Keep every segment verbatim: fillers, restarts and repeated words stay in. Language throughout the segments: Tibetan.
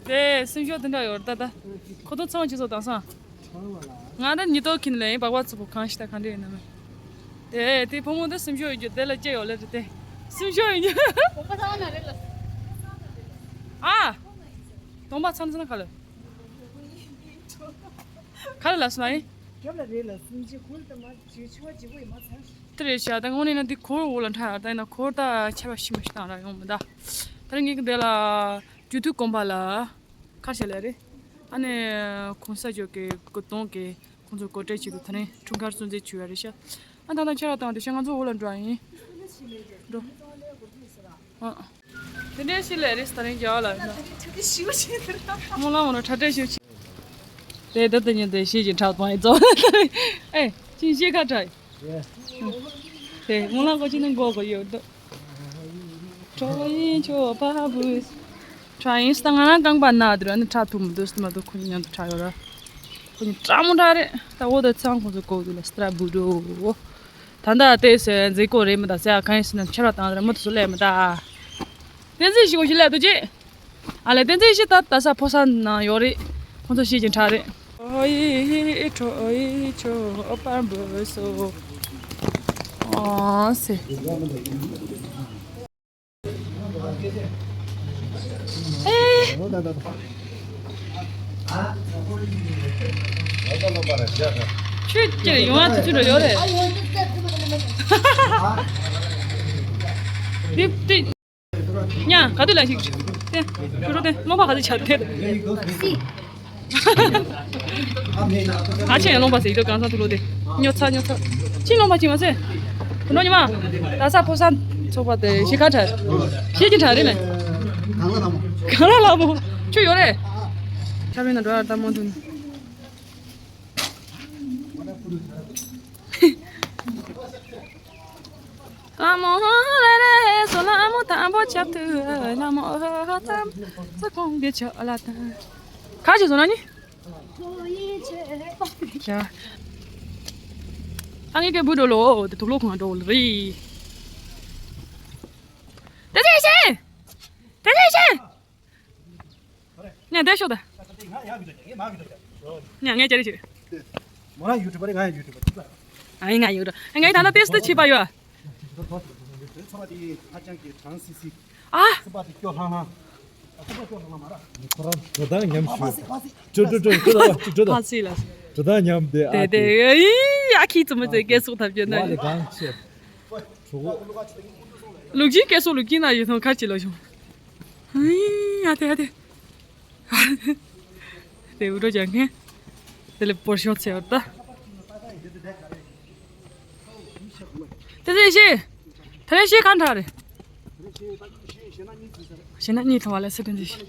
དེ་སེམས་ཤུགས་དེ་འདྲ་ཡོད་རེད་ད། ད་ཁོ་ཐོག་ཚང་ཅི་སོ་དང་སང་། ང་ད་ཉི་ཏོག་ཁྱིན་ལེ་ཡིན་པག་པ་ཚུ་པོ་གང་ཞིག་ད་གང་འདྲ་ཡིན་ནམ། དེ་དེ་བུ་མོ་དེ་སེམས་ཤུགས་ཡོད་རྒྱུ་དེ་ལ་སྐྱེ་ཡོད་ལེ་རེད་དེ། སེམས་ཤུགས་ཡོད་རྒྱུ། ཨ། སྟོང་པ་ཚང་ཚང་ག་ལེ། ག་ལེ་ལ་སོང་ཡིན། རྒྱབ་ལ་རེད་ལ་སེམས་ཤུགས་ཁོལ་ད་མ་བྱེད་ཆུ་བ་བྱེད་པོ་ཡིན་མ་ཚང་། དེ་རེད་ཤག་ད་དངོས་གནས་ན་འདི་འཁོར་འོག་ལ་འཁྲབ་ཡོད་རེད། ད་ཡིན་ན་འཁོར་ད་ཆར་པ་ཤི་མ་ཤི་བཏང་ར་ཡོང་མི་ད། ད་རིང་ངེད་ཀྱི་འདི་ལ་རྒྱུ་དུས་དགོན་པ་ལ་ཁ་ཤས་ལ་རེད། ཨ་ནི་གོང་ས་མཆོག་གི་སྐུ་གདུང་གི་ཁོང་ཚོ་གོ་སྒྲིག་བྱེད་དུ་ད་རིང་འཁྲུངས་སྐར་སྲུང་བརྩི་བྱུས་ཡ་རེད་ཤག་ཨ་ད་ད་ཁྱེད་རང་དང་དེ་ཤག་ང་ཚོ་འོག་ལ་འགྲོ་ཡ་ཡིན། འགྲོ། ཨ། དེ་འདྲའི་ཞིག་ལས་རེད་ད་རིང་རྒྱ་ལ། ད་རིང་ཁྲ་ཏི་ཞིའུ་ཆེ་དེ་ར། མོ་ལ་མོ་ལ་ཁྲ་ཏི་ཞིའུ་ཆེ། དེ་ད་ལྟ་ཉིན་དེ་ཤེས་ཀྱི་ཁྲག་པང་ཡི་ཙོ། ཨེ། ཅིན་ཤེས་ཁ་ཁྲ། དེ་མོ་ལ་གོ་ཅི་ནང་གོ་གོ་ཡོད་དོ། ཁྲོ་ཡིན་ཆོ་པ་བུ། ཁྲ་ཡིན་སྟ་ང་རང་རྐང་པ་ན་དུ་ར་ནི་ཁྲག་ཐུབ་མི་འདུག་སྟ་མ་འདུག་ཁོ་ཉིད་མཉམ་དུ་ཁྲག་ཡོད་ར། ཁོ་ཉིད་ཁྲག་མོ་ཁྲག་རེད། ད་འོ་ད་ཚང་ཁོ་ཚོ་གོ་དུ་ལ་སྟ་ར་བུ་འགྲོ། ད་ལྟ་དེ་སེ་མཛེས་སྐོར་རེད་མི་ད་སེ་ཨ་གང་ཡིན་སེ་ན་ཁྱེད་ར་དང་ར་མི་དུ་སུ་ལས་མི་ད། བསྟན་འཛིན་ཞིག་འོ་ཞིག་ལས་དུ་ཅི། ཨ་ལས་བསྟན་འཛིན་ཞིག་ད་ད་ས་ཕོ་ས་ན་ཡོད་རེད། ཁོང་ཚོ་ཤེས་ཀྱི་ཁྲ་རེད། ཨོ་ཡི་ཁྲོ་ཨོ་ཡི་ཁྲོ་ཨོ་པར་འབུ་སོ། ཨོ་སེ། ཨེ། ཁྱོད་ཀྱི་ཡོང་བ་དུས་ཚོད་འགྲོ་ཡོད་རེད། དེ་དེ། ཉ་ག་དུས་ལ་ཞིག་དེ་ཁྱོད་རོ་དེ་རློན་པ་ག་དུས་ཆ་དེ། ག་ཆེ་ཡང་རློན་པ་ཟེར་ཡིད་དོ་གང་ས་དུ་ལོ་དེ་ཉོ་ཚ་ཉོ་ཚ། ཅི་རློན་པ་ཅི་མ་ཟེར། དུ་ནོ་ཉི་མ། ད་ས་ཕོ་ས་ཚོགས་པ་དེ་ཞིག་ག་གྲ། ཤེས་ཀྱི་གྲ་རེད་མེད། གང་ལ་ལ་མོ། གང་ལ་ལ་མོ། ཁྱོད་ཡོད་རེད། ཆ་མེད་ན་འགྲོ་ཡར་ལྟ་མོ་དུ། ལྷ་མོ་ལེ་རེ་སོ་ལྷ་མོ་དམ་པོ་ཆབ་ཏུ་ལྷ་མོ་ཧ་ཧ་ཙམ་ས་ཁོང་གི་ཆ་ལ་ད། ག་ཅི་བཟོ་ན་ནི། ཡ། ཨ་ངེ་གེ་བུ་འགྲོ་ལོ་དེ་དུག་ལོ་ཁོང་འགྲོ་ལ་རེད། དེ་ཚེ་ཤེ། དེ་ཚེ་ཤེ། ཉ་བསྡད་ཤོག་ད། ཉ་ངས་ཅེ་རེ་ཅེ། མོ་རང་ཡུ་ཊུབ་པ་རེད། ང་ཡང་ཡུ་ཊུབ་པ་རེད། ཨ་ཡིན་ང་ཡུ་ཊུབ། ངས་ད་ལྟ་ཏེས་ཏེ་བྱེད་པ་ཡོད། ཚོ་བ་དེ་ཧ་ཅང་གི་གྲང་སི་སི། ཨ། ཚོ་བ་དེ་སྐྱོ་ལྷང་ལྷང་། ཚོ་བ་སྐྱོ་ལྷང་ལྷང་མ་ར། ཁོ་རང་འགྲོ་སྟངས་ཉམས་ཞུ། ཕ་སི་ཕ་སི། ཁྲོ་ཁྲོ་ཁྲོ་ཁྲོ་ཁྲོ་ཁྲོ། ཕ་སི་ལ། འགྲོ་སྟངས་ཉམས་དེ་ཨ་དེ་དེ། ཨི་ཨ་ཁི་ཙམ་མ་ཚེ་སྐད་སོགས་ཐབས་ཀྱི་ན་ཡོད། ལུག་ཅིག་སྐད་སོགས་ལུག་ཅིག་ན་ཡོད་ཐོང་ཁ་ཅི་ལ་བྱུང་། ཨི་ཨ་དེ་ཨ་དེ། དེ་འུ་རོ་ཅང་ཁན། དེ་ལས་པོར་ཤོག་ཚེ་བར་ད། དེ་ཚེ་ཤེ། དེ་ལས་ཤེ་གང་དྲག་རེད། ཤེ་ན་གཉིས་ཐོང་བ་ལ་སི་ཏན་ཚེ་ཤེ།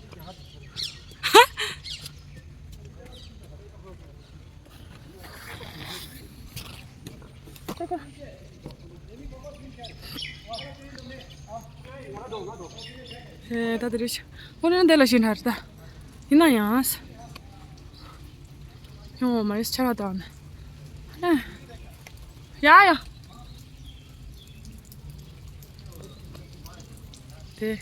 ཧེ་ད་དེ་རེད་ཤག་ཁོ་ནི་འདི་ལ་ཤི་ན་རེད་ད། ཡིན་ན་ཡང་། ཡོང་བ་མ་རེད་ཆ་ར་དང་། ཡ་ཡ། དེ།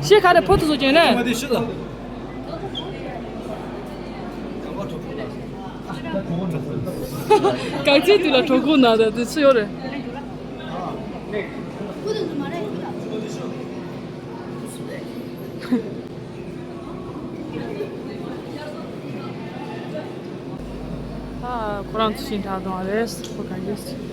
ཤེས་ག་རེ་ཕོ་དུ་བཟོ་ཀྱང་ནས། གག་ཚིག་དུས་ལ་གྲོད་ཁོག་ན་ད་དུས་ཚོད་ཡོད་རེད། ཨ། ཁོ་རང་ཚོ་ཤིང་ཁྲག་གཏོང་བ་རེད། ཁོ་ག་རེ།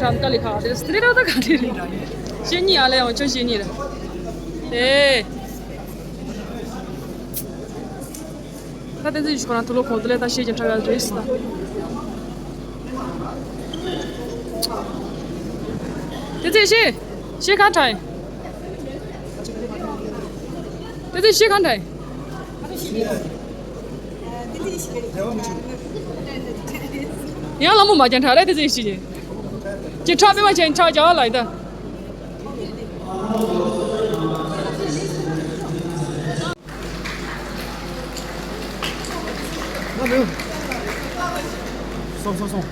ཨམ་ཀ་ལི་ཁ་དེ་སི་ཏི་ར་ད་ག་དེ་རེད། བཤེས་གཉེན་ཡ་ལ་ཡང་ཆོས་བཤེས་གཉེན་རེད། ཨེ། ད་བསྟན་འཛིན་ཡེ་ཤེས་ཁོ་རང་དུག་ལོག་གོན་དུས་ལས་ད་བཤད་ཀྱང་ཁྲ་ཡ་རེད་ཟེར་ད། བསྟན་འཛིན་ཡེ་ཤེས། བཤད་གང་དྲག་ཡིན། བསྟན་འཛིན་ཡེ་ཤེས་གང་དྲག་ཡིན། ཡང་ལ་མོ་མ་ཀྱང་དྲག་རེད་བསྟན་འཛིན་ཡེ་ཤེས་ཀྱི། ཀྱི་ཁྲག་པས་མ་ཆེན་ཁྲག་རྒྱག་ལ་ཡིན་ད། སོང་སོང་སོང་།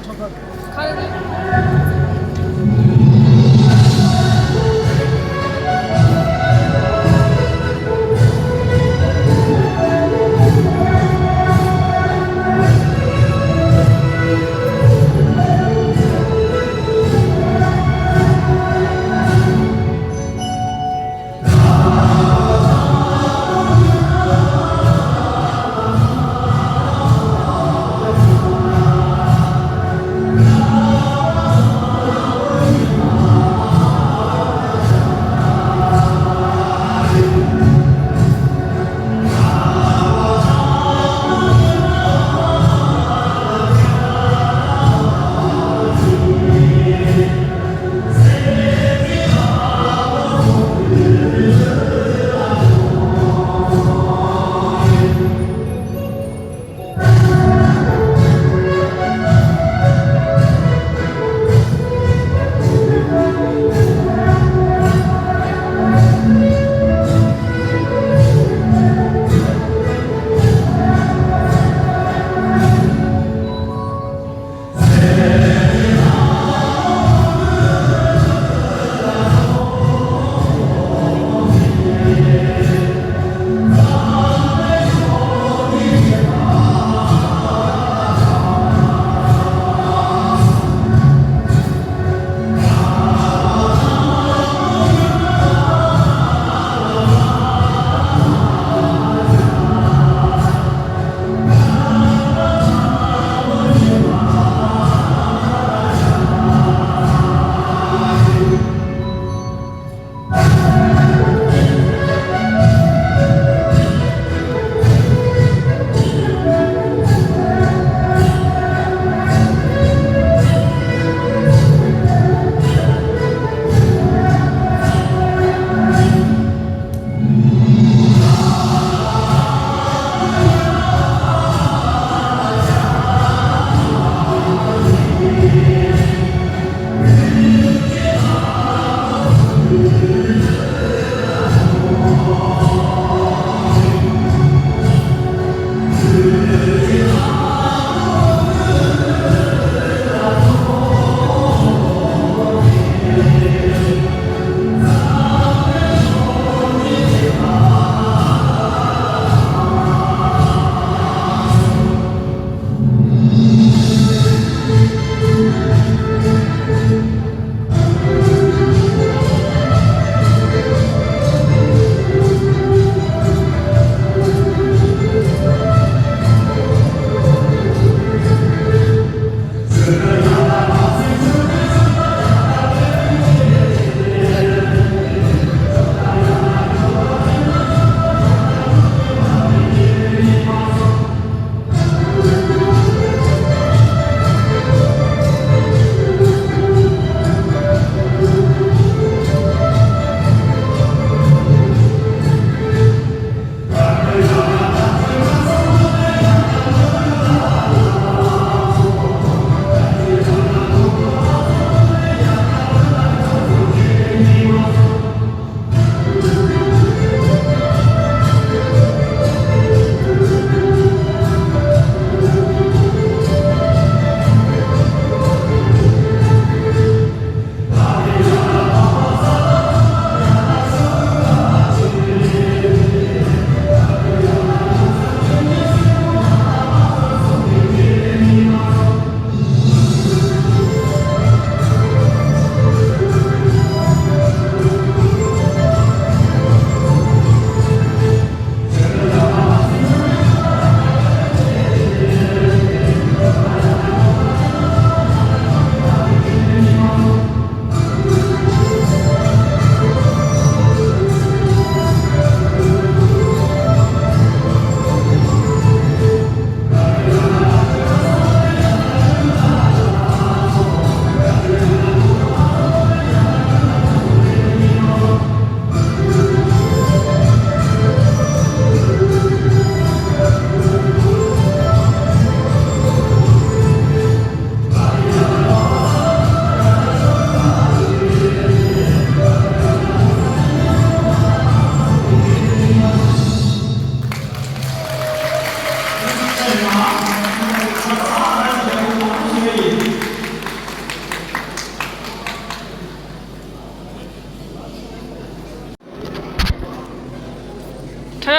ཁྲ་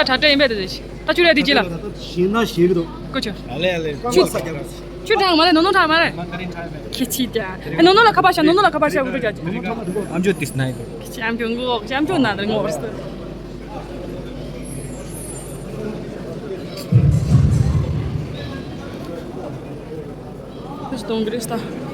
ཁྲ་ཁྲ་ཡིན་པས་དེ་ད་ཆུ་ར་དེ་ཅི་ལ། ཞིང་ན་ཞིག་རེད། ཀོ་ཆུ། ཨ་ལེ་ཨ་ལེ། ཆུ་ཆུ་གྲང་མ་རེད། ནོ་ནོ་གྲང་མ་རེད། ཁྱི་ཆི་ཏ། ཨེ་ནོ་ནོ་ལ་ཁ་པ་ཤ། ནོ་ནོ་ལ་ཁ་པ་ཤ། འུ་ཏུ་ཅ་ཅི། I'm just this night. ཁྱི་ཨམ་ཅོ་ངོ་ཨམ་ཅོ་ན་ད་ངོ་བར་སྟོད། ཁྱི་གཏོང་གི་རེད་ད།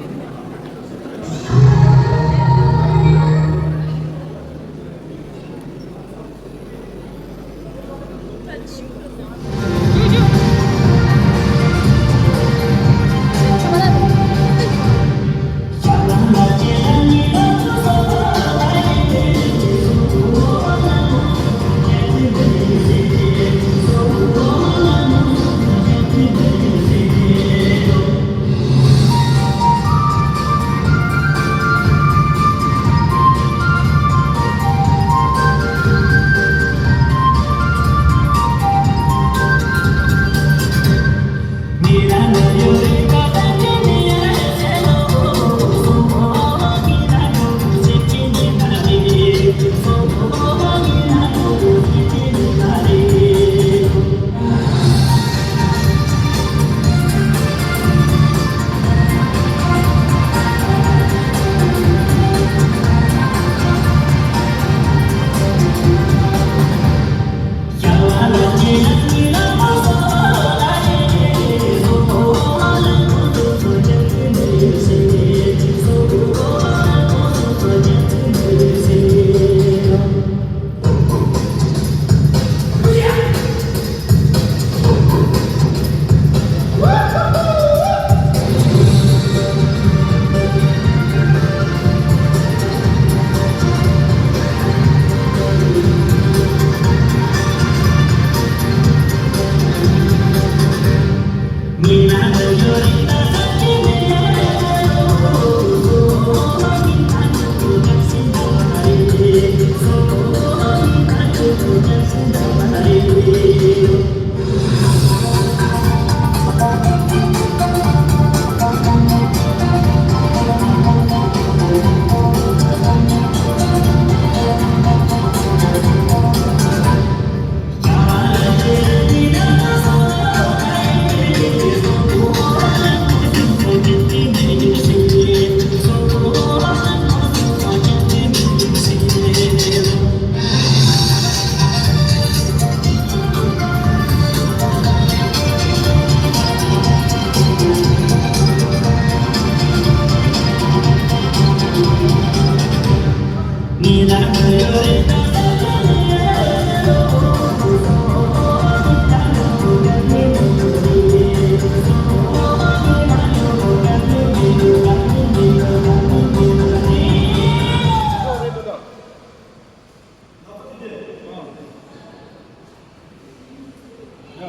ཡ།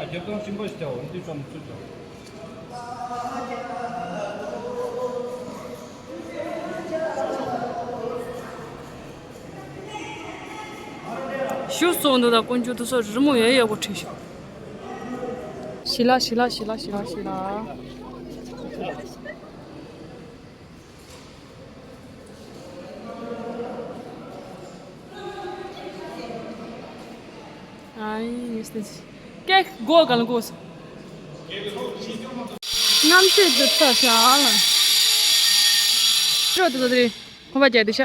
རྒྱབ་དང་སྲིན་པོ་ཞིག་བྱའོ། འདི་ཙམ་ཚུད་བྱའོ། ཞུ་སོང་འདི་དང་དཀོན་མཆོག་དུ་སོགས་རི་མོ་ཡ་ཡ་གོ་ཁྲིད་ཤོག་ཞི་ལ་ཞི་ལ་ཞི་ལ་ཞི་ལ་ཞི་ལ། ཨའི་ངས་དེ་ཀེག་སྒོ་གང་དགོས། རྣམ་ཤེས་འདི་ཚོ་ཤ་ལ། ཤོ་དེ་ཚོ་དེ་རེད། ཁོ་པ་རྒྱག་དེ་ཤ།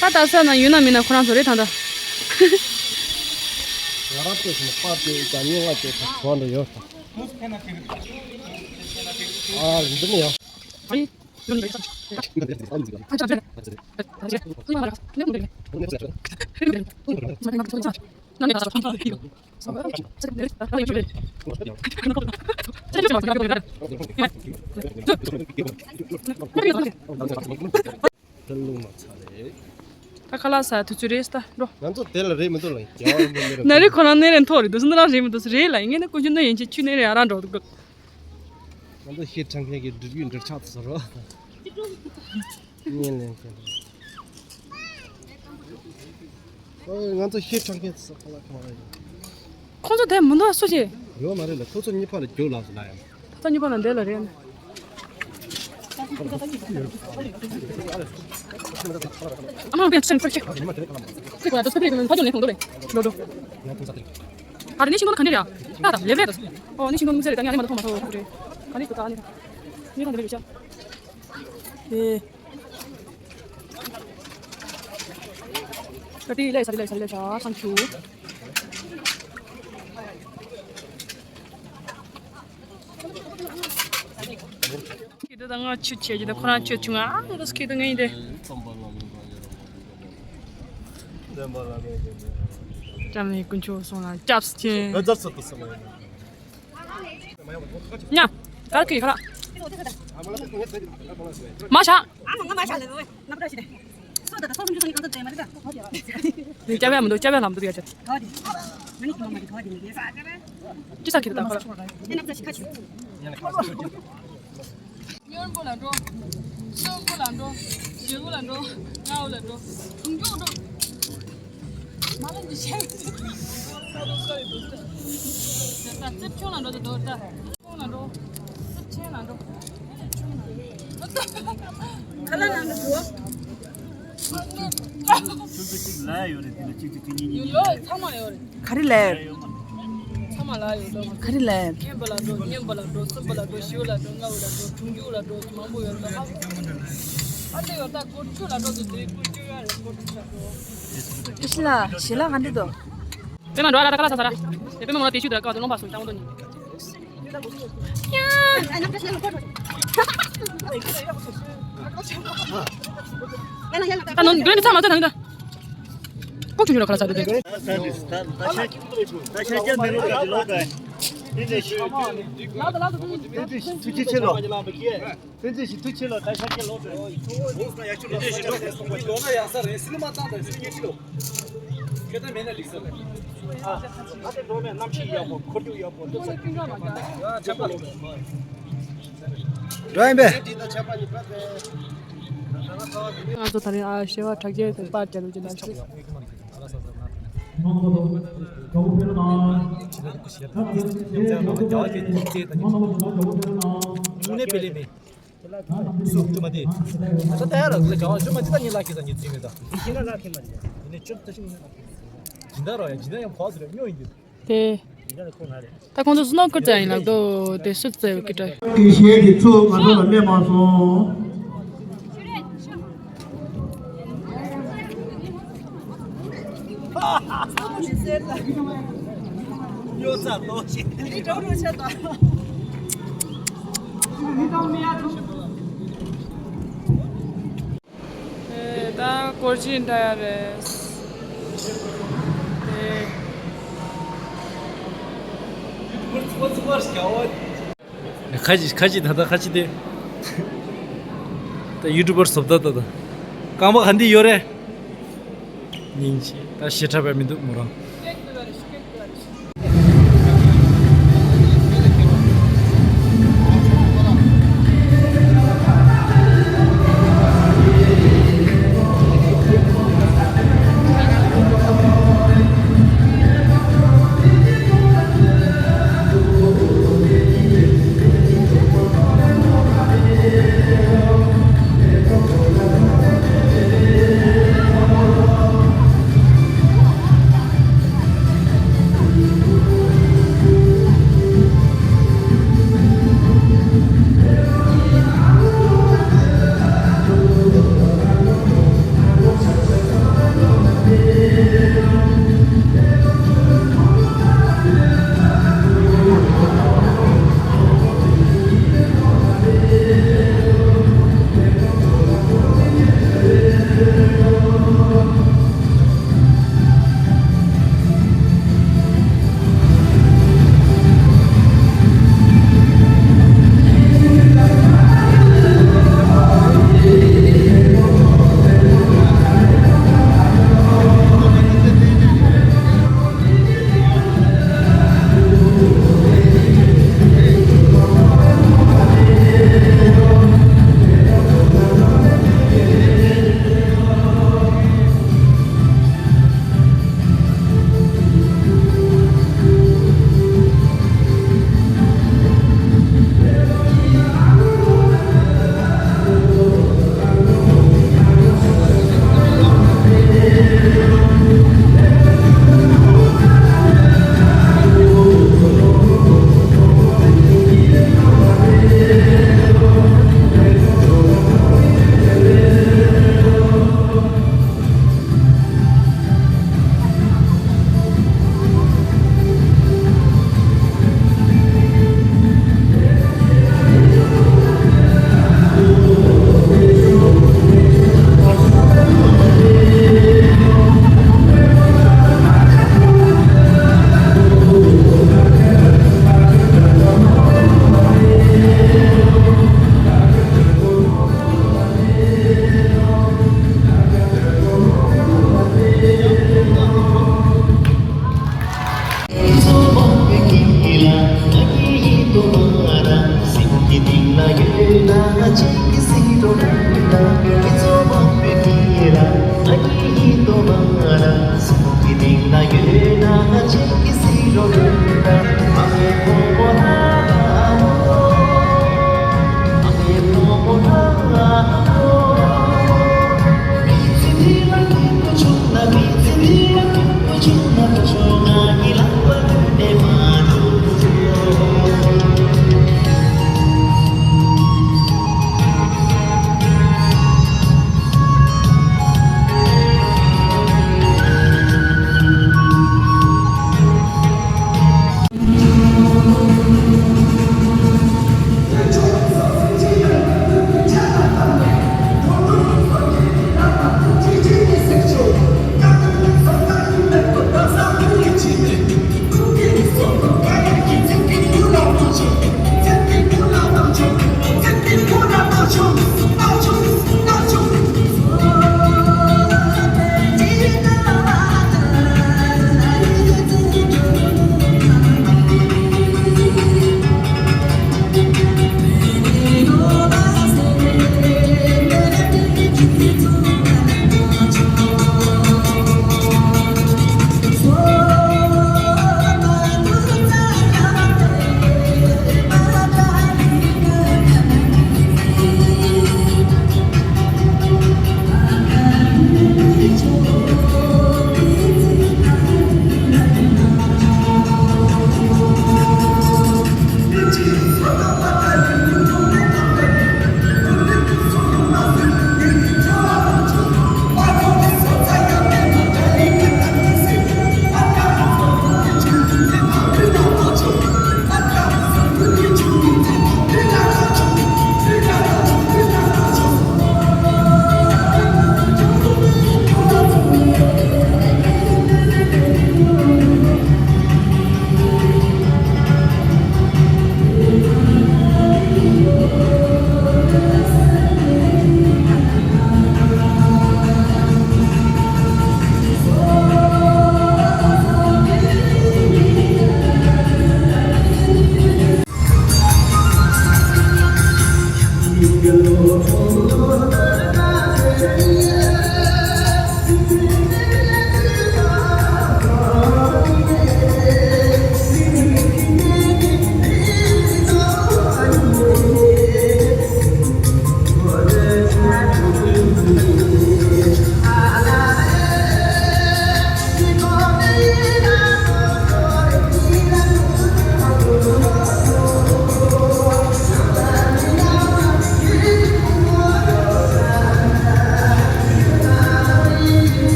ད་ད་ས་ན་ཡོད་ན་མིན་ན་ཁོ་རང་ཚོ་རེད་ད་ད། ང་རང་ཚོ་ཞིག་པར་དེ་ཀྱང་ཉེ་བ་དེ་ཚོ་འགྲོ་ཡོད་ད། ཨ་འདི་ནི་ཡང་། ད་ལུང་མ་ཚ་རེད། ད་ཁ་ལག་ཟ་དུས་ཚོད་རེད་ད་འགྲོ། ང་ཚོ་དེ་ལ་རེད་མི་འདུག་ལ་རྒྱ་བ་མི་རེད། ན་རེ་ཁོ་རང་ནས་རེད་མཐོ་རེད་འདུག་སེ་ན་རང་རེད་མི་འདུག་སེ་རེད་ལ་ཡིན་ངེས་ནས་ཀུན་སྤྱོད་ནི་ཡན་ཆད་ཆུ་ནས་རེད་ཨ་རང་འགྲོ་འདུག་ང་ཚོ་ཤེས་ཁྲང་མཁན་གྱི་འགྲུལ་བཞུད་འགྲུལ་ཆགས་དུ་ཟེར་རོ། བརྙན་ལེན་མཁན། ང་ཚོ་ཤེས་ཁྲང་མཁན་ཚོ་ཁོ་ལ་ཁོ་ལ་ཡིན། ཁོང་ཚོ་དེ་མི་འདུག་སུ་ཞིག་ཡོད་མ་རེད་ལ། ཁོ་ཚོ་གཉིས་ཕ་ལ་རྒྱུགས་ལགས་སུ་ལ་ཡང་། ད་གཉིས་པ་ན་འདྲེ་ལ་རེད། ཨ་མ་བེན་ཆེན་ཆེན་ཆེན། ཁྱེད་ཀྱི་ལ་ད་སུ་པི་རི་གི་ཕ་ཇོ་ནས་གང་འདུག་རེད། འགྲོ་འགྲོ། ཨ་རེ་ནི་ཤིང་སྡོང་ག་འདྲ་རེད་ཡ། ད་ད་ལེབ་རེད་ད། ཨོ་ནི་ཤིང་སྡོང་དམིགས་བསལ་རེད། ད་ངས་ཨ་ནི་མ་ད་ཐོག་མ་ཐོག་རེད། ག་ནི་ཞིག་ད་ཨ་ནི་ད། ངས་གང་འདྲ་རེད་ཤག་ཨེ། ད་དེ་ལས་ས་དེ་ལས་ས་དེ་ལས་ས་ཐང་ཆུ། ཁྱེད་ད་ང་ཆུ་ཆེ་གི་ད་ཁོ་རང་ཆུ་ཆུང་ཨ་ད་ཁྱེད་ད་ངའི་དེ། ལྕམ་ནི་དཀོན་མཆོག་སོང་ལ་སྐྱབས་ཆེ། ཉ། གར་ཁི་ཁ་ལ། མ་ཤ། ནི་སྐྱ་བས་མི་འདུག་སྐྱ་བས་ལམ་འདུག་ཡ་ཆེ། ཅི་ས་ཁི་ད་ཁ་ལ། སྨྱོན་པོ་ལ་འགྲོ། སོན་པོ་ལ་འགྲོ། ཞེ་པོ་ལ་འགྲོ། ང་འུ་ལ་འགྲོ། དུང་ཕྱུར་འགྲོ། མ་ལ་འདི་ཤེས། ད་རྩིབ་ཆུང་ལ་འགྲོ་ད་འགྲོ་ད། ཁོང་ལ་འགྲོ། རྩིབ་ཆེན་ལ་འགྲོ། རྩིབ་ཆུང་ལ་འགྲོ། ཁ་ལ་ལ་འགྲོ། ཁྱོད་ཚོ་གཅིག་ལ་ཡོད་རེད། དེ་ལ་གཅིག་གཅིག་གཉིས་གཉིས། ཡོད་ལོ་ཚང་མ་ཡོད་རེད། ག་རེ་ལས། ཚང་མ་ལ་ཡོད་ལོ། ག་རེ་ལས། མཁན་པོ་ལ་འགྲོ། སྨྱོན་པོ་ལ་འགྲོ། སོན་པོ་ལ་འགྲོ། ཞེ་པོ་ལ་འགྲོ། ང་འུ་ལ་འགྲོ། དུང་ཕྱུར་ལ་འགྲོ། མང་པོ་ཡོད་རེད། ཨ་ལེ་ཡོད་ད། སྒོར་བཅུ་ལ་འགྲོ་དུས་དེ་སྒོར་བཅུ་ཡོད་རེད། སྒོར་བཅུ་ལ་འགྲོ། དེ་ཤི་ལ་ཤི་ལ་ག་འདི་དོ། པད་མ་འགྲོ་ཨ་ལ་ད་ཁ་ལ་ས་ས་ར། དེ་པད་མ་ངོ་ལ་དེ་ཤུ་དུ་ཀ་དུ་ལོང་པ་སུ་ཅང་དོ་ནི། ད་ནོ་འདོན་ཚ་མ་ཚ་ད་ནི་ད། ཀོ་ཆུང་ཆུང་ལ་ཁ་ལ་ས་དུ་དེ། ད་ད་ད་ཤ་ཀི་ཏུ་རེ་ཆུ་ད་ཤ་ཀི་མེ་ལོ་ཀ་ལོ་ཀ། དེ་ནས་ཤི། དེ་ནས་ཤི་ཐུ་ཆི་ཆེ་ལོ། དེ་ཚོས་ཞི་ཐུ་ཆེ་ལོ། ད་ཤ་ཀྱ་ལོ་ཏོ། ལོ་ན་ཡག་ཤོས་ལོ། ལོ་ན་ཡག་ས་རེད། སུ་ལ་མ་བཏང་དང་སུ་ཉེ་ཆི་ལོ། ཁྱེད་ད་མེད་ན་ལིག་ས་རེད། ཨ་ད་དེ་ལོ་ནས་གནམ་གཤིས་ཡག་པོ། འཁོར་རྒྱུག་ཡག་པོ། ལྟོ་ས་ཀུན་འགྲོ་མ་འགྲོ། འགྲོ་ཡིན་པས། ང་ཚོ་ད་རིང་ཨ་ཤེ་བ་དྲག་ཆེ་དེ་པར་རྒྱག་ལུགས་ཀྱི་ནང་ཆུ། ནས་པེ་ལེ་མེ། སུ་ཅུ་མ་དེ། ད་ལྟ་ཡར་ལ་གང་ཞུ་མ་དེ་ད་ཉིན་ལ་ཁེ་ས་ཉིན་ཚིག་མེད་ད། ཉིན་ལ་ཁེ་མ་རེད། ཉིན་ལ་ཁེ་མ་རེད། ཇི་འདྲ་རོ་ཡ་ཇི་འདྲ་ཡང་ཕོག་ཟེར་ར་སྨྱོ་ཡིན་གྱི། དེ། ད་ཁོང་ཚོ་སུ་ནོ་ཁུར་ཙ་ཡིན་ལགས་དོ་དེ་སུ་ཙེ་བ་ཀི་ཏྲ། དེ་ཞལ་གྱི་ཚུལ་ང་ཚོ་ལ་སླེབས་མ་སོང་། ད་སྐོར་ཅིག་འདྲ་ཡ་རེད། ཁ་ཅིག་ཁ་ཅིག་ད་ལྟ་ཁ་ཅིག་དེ། ད་ཡུ་ཊུབ་པར་བཟོ་ལྟ་ད་ད། རྐང་པ་ག་འདི་ཡོད་རེད། སྙིང་རྗེ། ད་ཞེ་དྲག་པའི་མི་འདུག་མོ་རང་།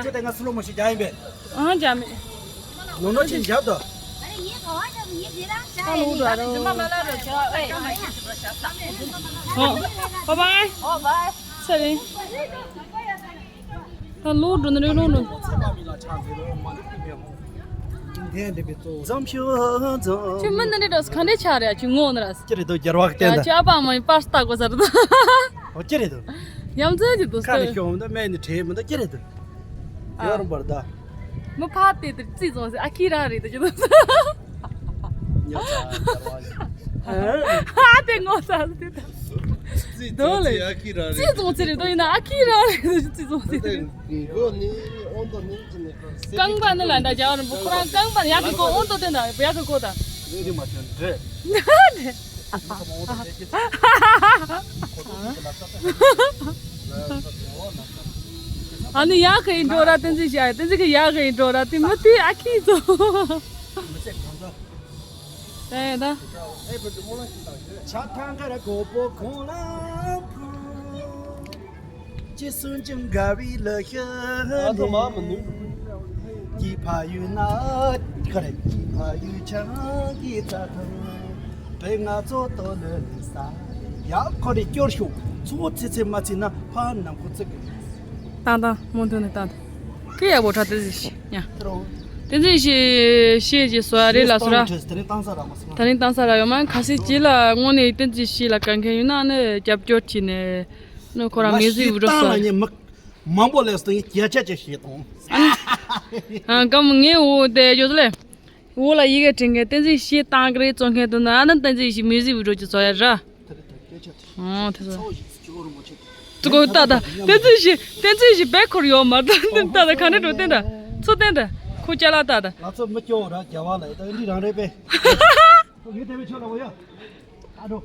ཁྱེད་དེ་ང་སུ་ལོ་མོ་ཞིག་རྒྱག་ཡིན་པས། ཨང་རྒྱག་མེད། ནོ་ནོ་ཅིག་རྒྱབ་དོ། ཨ་ལུ་འགྲོ་རོ། ཨོ། ཨོ་བའི། ཨོ་བའི། ཚེ་རིང་། ད་ལོ་འགྲོ་ནི་རེད་ལོ་འགྲོ། འཛམ་ཤོད་འཛམ། ཁྱོད་མི་འདི་འདྲ་ག་འདྲ་ཆགས་རེད། ཁྱོད་ངོ་ནི་ར། ཅི་རེད་དོ་རྒྱལ་བ་གི་བསྟན་ད། ཅག་པ་མ་ཡིན་པར་ལྟ་དགོས་ས་རེད་དོ། ཨོ་ཅི་རེད་དོ། ཡ་མཚན་གྱི་དུས་ཁ་ནས་ཤོག་འདི་སྨན་ནི་བྲེད་མི་འདུག་ཅི་རེད་དོ། ཡོར་འབར་ད། མི་ཕ་དེ་དེར་རྩིས་བཙོང་ཟེར་ཨ་ཁི་ར་རེད་དོ་ཅི་དོ། ཉོ་ཚ་རྒྱལ་བ་ཞིག་ཧ་དེ་ངོ་ཚ་ཟེར་དེ་དོ། རྩིས་བཙོང་ཟེར་ཨ་ཁི་ར་རེད། རྩིས་བཙོང་ཟེར་རེད་དོ་ཡིན་ན་ཨ་ཁི་ར་རེད་དོ་རྩིས་བཙོང་ཟེར་རེད། མགོ་ནི་ཨོན་ཏོ་ནི་ཅི་ནི་རྐང་པ་ནི་ལ་འདྲ་རྒྱལ་བ་རིན་པོ་ཁོ་རང་རྐང་པ་ཡག་གི་གོ་ཨོན་ཏོ་དེ་འདྲ་ཡག་གི་གོ་ད། རེད་མ་ཅོན་རེད། ཨ་ནི་ཡག་གི་ཡིན་འགྲོ་ར་བསྟན་འཛིན་བྱ་བསྟན་འཛིན་གི་ཡག་གི་ཡིན་འགྲོ་ར་དེ་མི་དེ་ཨ་ཁི་ཚོ། དེ་ད། ཆ་ཐང་ཀ་ར་གོ་པོ་གོང་ལ་ཕུ། ཅི་སུན་ཅིང་དགའ་བའི་ལ་ཤ་ལེ། ཀྱི་ཕ་ཡུལ་ན་ཁ་རེ་ཀྱི་ཕ་ཡུལ་ཆང་གི་རྩྭ་ཐང་། པའི་ང་ཚོ་ཏོ་ལེ་ལེ་ས། ཡ་ཁོ་རེ་སྐྱོར་ཤོག་ཚོ་ཚེ་ཚེ་མ་ཚེ་ན་ཕ་ནམ་ཁོ་ཚེ་གི། ཏང་ཏང་མོ་འདུག་ནི་ཏང་ཏང་། ཁི་ཡ་བོ་ཁྲ་ཏེ་ཟི་ཤི་ཉ། ཏེ་ཟི་ཤི་ཤི་ཇི་སོ་ཡ་རེ་ལ་སོ་ར། ད་རིང་ཏང་ས་ར་ཡོད་མ་ཁ་སི་ཇི་ལ་དངོས་གནས་ཏེ་ཟི་ཤི་ལ་གང་མཁན་ཡོད་ན་ནི་རྒྱབ་སྐྱོར་བྱས་ནས་ནི་ཁོ་རང་མི་ཟི་བུ་རོ་སོ། མང་པོ་ལས་སྟེང་བརྒྱ་ཆ་བརྒྱ་ཤེས་དང་། ཨ་གམ་ངའི་འོ་དེ་ཡོད་ལེ། འོ་ལ་ཡི་གེ་དྲན་མཁན་ཏེ་ཟི་ཤི་ཏང་གི་རེ་བཙོང་མཁན་དུ་ན་ཨ་ནི་ཏེ་ཟི་ཤི་མི་ཟི་བུ་རོ་ཅི་སོ་ཡ་ར། ཨོ་དེ་ཚོ། ཙི་གོ་ཏ་ཏ། ཏེ་ཙི་ཞི་ཏེ་ཙི་ཞི་བེ་ཁོར་ཡོད་མ་ཏ་ཏ་ཏ་ག་ནས་འགྲོ་ཏེ་ཏ། ཚོ་ཏེ་ཏ། ཁོ་ཅ་ལ་ཏ་ཏ། ང་ཚོ་མི་སྐྱོ་ར་རྒྱ་བ་ལ་ཡོད་ཏ་འདི་རང་རེད་པས། ངས་དེ་བས་ཆོ་ལ་འོ་ཡ། ཨ་འགྲོ།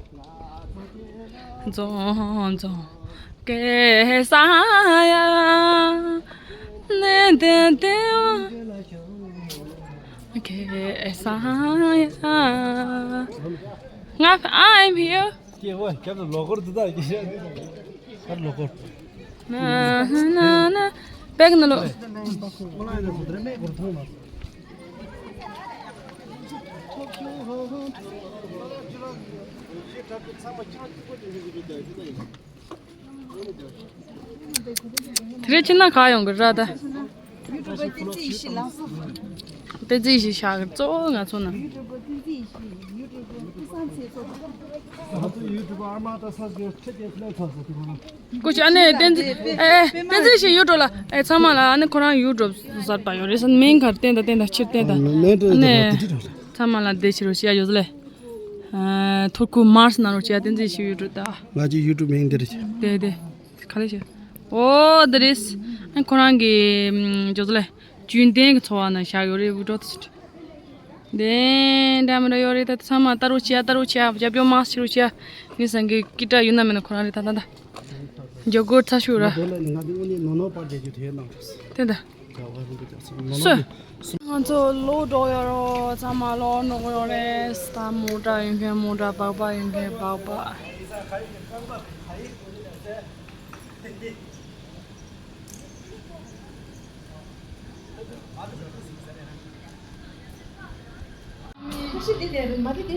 རྫོང་རྫོང་གེ་ས་ཡ། ནེ་ཏེ་ཏེ་བ། གེ་ས་ཡ། ང་I'm here. སྐྱེ་བོ་སྐྱབས་ལ་ལོ་འཁོར་འདི་དག་གི་ཤ་འདི་དག་གར་ལོ་འཁོར། ན་ན་ན་ན། པེག་ན་ལོ། དེ་རེ་ཕྱི་ན་ག་ཡོང་གི་ར་ད། ཡུ་ཊུབ་པ་བསྟན་འཛིན་ཡེ་ཤེས་ལགས་སོ། བསྟན་འཛིན་ཡེ་ཤེས་ཤག་གཙོ་བོ་ང་ཚོ་ན། ཡུ་ཊུབ་པ་བསྟན་འཛིན་ཡེ་ཤེས། ཡུ་ཊུབ་པ་སྐུ་བཟང་ཚེ་སོ། ང་ཚོ་ཡུ་ཊུབ་པ་ཨ་མ་ད་ས་སྒེར་ཁྲི་བརྒྱད་ལས་ཚོགས་སུ་ཐུག་ན། སྐུ་ཞབས་ཨ་ནེ་བསྟན་འཛིན་ཨེ་ཨེ་བསྟན་འཛིན་ཡེ་ཤེས་ཡུ་ཊུབ་ལ་ཨེ་ཚང་མ་ལ་ཨ་ནེ་ཁོ་རང་ཡུ་ཊུབ་གསར་པ་ཡོད་རེད་ས་མིང་གར་བསྟན་ད་བསྟན་ད་ཕྱིར་བསྟན་ད་ཨ་ནེ་ཚང་མ་ལ་བདེ་ཕྱིར་རོ་ཤི་ཡ་ཡོད་ལེ། ཐུར་ཁུ་མར་སི་ན་རོ་ཤི་ཡ་བསྟན་འཛིན་ཡེ་ཤེས་ཡུ་ཊུབ་ད། ང་ཅི་ཡུ་ཊུབ་མིང་འདི་རེད། དེ་དེ། ག་ལེ་ཤི། ཨོ་དེ་རེད། ཨ་ཁོ་རང་གི་ཇོ་ཟོ་ལེ། རྒྱུན་ལྡན་གྱི་འཚོ་བ་ནང་བཞག་ཡོད་རེད་བུ་ཌོ་དེ་ཚོ། དེ་འདྲ་མི་འདྲ་ཡོད་རེད་ད་ཚང་མ་ལྟ་རོགས་བྱེད་ཡ་ལྟ་རོགས་བྱེད་ཡ་རྒྱབ་སྐྱོར་མང་ཆེ་རོགས་བྱེད་ཡ། ངས་སང་གི་ཀི་ཏྲ་ཡོད་ན་མེད་ན་ཁོ་རང་རེད་ད་ད་ད། མགྱོགས་སྒོར་ཚ་ཤུ་ར། ང་དེ་ལ་ནི་ང་དེ་དངོས་གནས་ནོ་ནོ་པར་རྒྱག་རྒྱུ་དེ་ཡོད་ནང་དུ། དེ་འདྲ། སུ། ང་ཚོ་ལོག་འགྲོ་ཡོད་རོ་ཚང་མ་ལོག་འགྲོ་ཡོད་རེད་ད་མོ་ཊ་ཡོད་མཁན་མོ་ཊ་སྦག་སྦག་ཡོད་མཁན་སྦག་སྦག་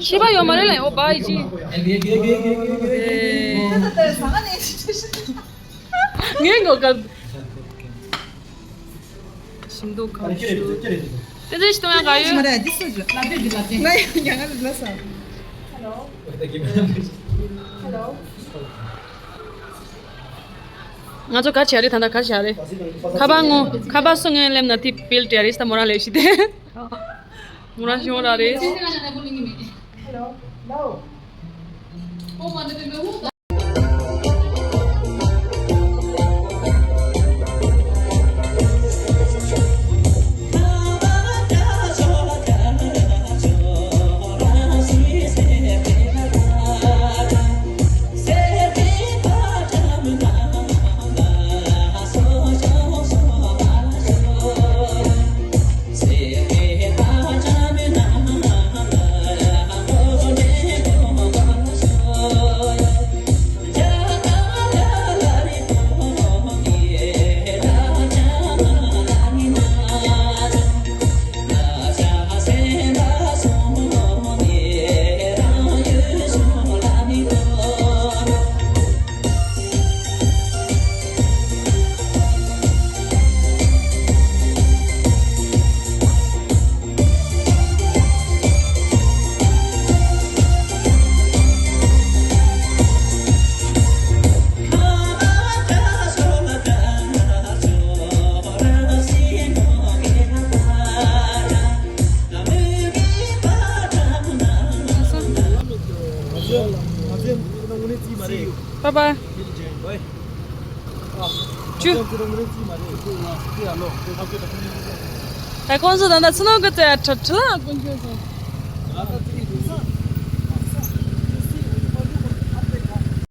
ཤི་བ་ཡོད་མ་རེད་ལ་ཡོད་པ་ཡི་ཅི། ངའི་ངོ་དཀར། ཞིམ་འདུག་གང་ཞུ། ཏེ་ཏེ་ཞི་ཏོང་ཡང་ག་ཡོད། མ་རེད་འདི་སུ་ཞུ། ལབ་དུས་འདི་ལབ་ཀྱི། ང་ཡང་ང་ལ་ལ་ས། Hello. Hello. ང་ཚོ་ག་བྱ་རེད་ད་ལྟ་ག་བྱ་རེད། ཁ་པར་ངོ་ཁ་པར་སུ་ངན་སླེབས་ན་དེ་བིལ་སྤྲད་རེད་ད་མོ་རང་ལས་ཤི་དེ། མོ་རང་ཤི་འོང་ར་རེད། Hello. Hello. Bye bye. ཅུ། ད་ཁོང་ཚོ་ད་ལྟ་ཚུར་ལོག་གི་ཚེ་ཁྲ་ཁྲི་ལ་ཀུན་སྤྱོད་སོང་།